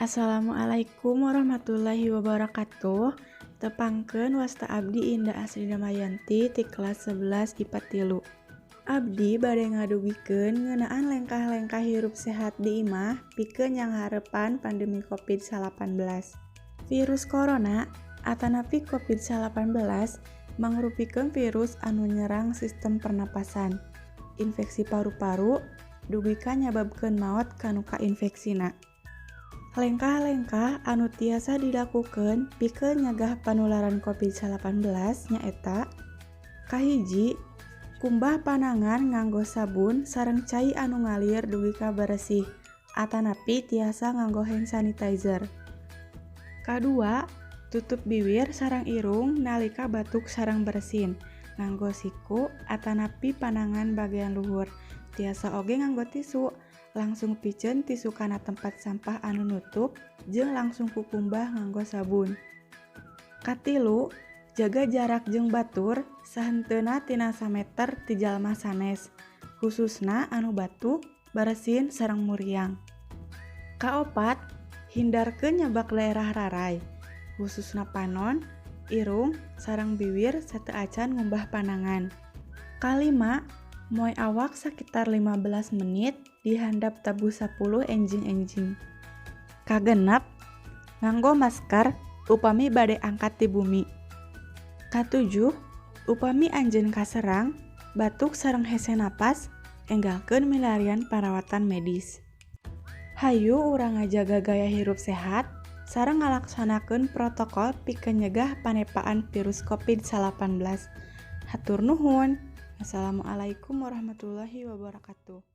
Assalamualaikum warahmatullahi wabarakatuh. Tepangkeun wasta abdi Indah Asri Damayanti ti kelas 11 IPA 3. Abdi bade ngadugikeun ngeunaan lengkah-lengkah hirup sehat di imah pikeun nyanghareupan pandemi Covid-19. Virus corona atanapi Covid-19 mangrupikeun virus anu nyerang sistem pernapasan, infeksi paru-paru, dugi ka nyababkeun maot kanu kainfeksina. Lengkah-lengkah anu tiasa dilakukeun pikeun nyegah panularan Covid-19 nyaeta: Kahiji, kumbah panangan nganggo sabun sareng cai anu ngalir dugi ka beresih atanapi tiasa nganggo hand sanitizer. Kadua, tutup biwir sareng irung nalika batuk sareng bersin nganggo siku atanapi panangan bagean luhur, tiasa oge nganggo tisu. Langsung piceun tisu kana tempat sampah anu nutup jeung langsung kukumbah nganggo sabun. Katilu, jaga jarak jeung batur sahenteuna tina sameter ti jalma sanes, khususna anu batuk, bersin sareng muriang. Kaopat, hindarkeun nyabak daerah raray, khususna panon, irung, sareng biwir sateuacan ngumbah panangan. Kalima, moe awak sakitar 15 menit di handap tabuh 10 enjing-enjing. Kagenep, nganggo masker upami bade angkat ti bumi. Katujuh, upami anjeun kaserang, batuk sareng hese napas, enggalkeun milarian parawatan medis. Hayu urang ngajaga gaya hirup sehat sareng ngalaksanakeun protokol pikeun nyegah panepaan virus Covid-19. Hatur nuhun. Assalamualaikum warahmatullahi wabarakatuh.